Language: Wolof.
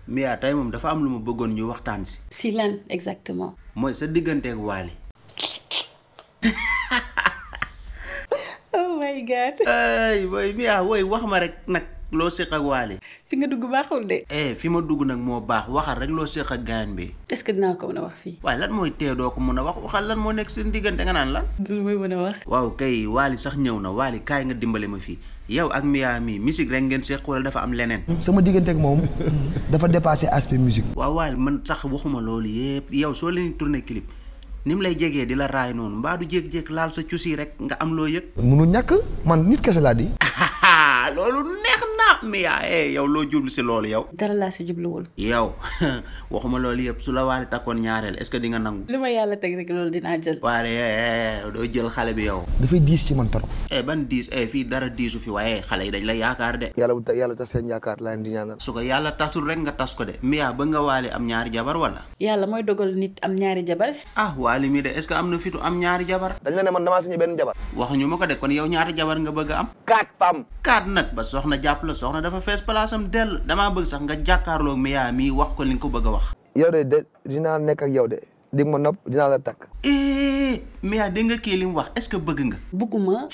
Mia tey moom dafa am lu ma bëggoon ñu waxtaan si. si lan exactement. mooy sa digganteeg Wally. oh my god. ay booy Mia wooy wax ma rek nag loo séq ak Wally. fi nga dugg baaxul de. fi ma dugg nag moo baax waxal rek loo séq ak gaañ bi. est-ce que dinaa ko mën a wax fii. waaye lan mooy tee doo ko mën a wax waxal lan moo nekk seen diggante nga naan lan. du may mën a wax. waaw kay Wally sax ñëw na Wally kaay nga dimbale ma fii yow ak Mia mi musique rek ngeen séq wala dafa am leneen. sama diggante ak moom dafa dépassé aspect musique. waaw Wally man sax waxuma loolu yëpp yow soo leen tourné clip ni mu lay jegee di la raay noonu mbaa du jéeg-jéeg laal sa cusi rek nga am loo yëg. munu ñàkk man nit kese laa di. loolu neex na Mia yow loo jublu si loolu yow. dara laa si jubluwul. yow waxuma loolu yëpp su la Wally takkoon ñaareel est-ce que di nga nangu. li ma yàlla teg rek loolu dinaa jël. waaye doo jël xale bi yow. dafay diis ci man trop. ban diis fii dara diisu fi waaye xale yi dañ la yaakaar de. yàlla tas seen yaakaar laa leen di ñaanal. su ko yàlla tasul rek nga tas ko de. Mia ba nga Wally am ñaari jabar wala. yàlla mooy dogal nit am ñaari jabar. Wally mi de est-ce que am na fitu am ñaari jabar. dañ la ne man damaa signé benn jabar. waxuñu ma ko de kon yow ñaari jabar nga bëgg a am. 4 femmes. 4 nag ba soxna jàpp la soxna dafa fees palaasam dell damaa bëgg sax nga jàkkaarloo Mia mi wax ko li nga ko bëgg a wax. yow de dinaa nekk ak yow de dig ma nopp dinaa la takk. Mia dégg nga kii li mu wax est-ce que bëgg nga. bugguma.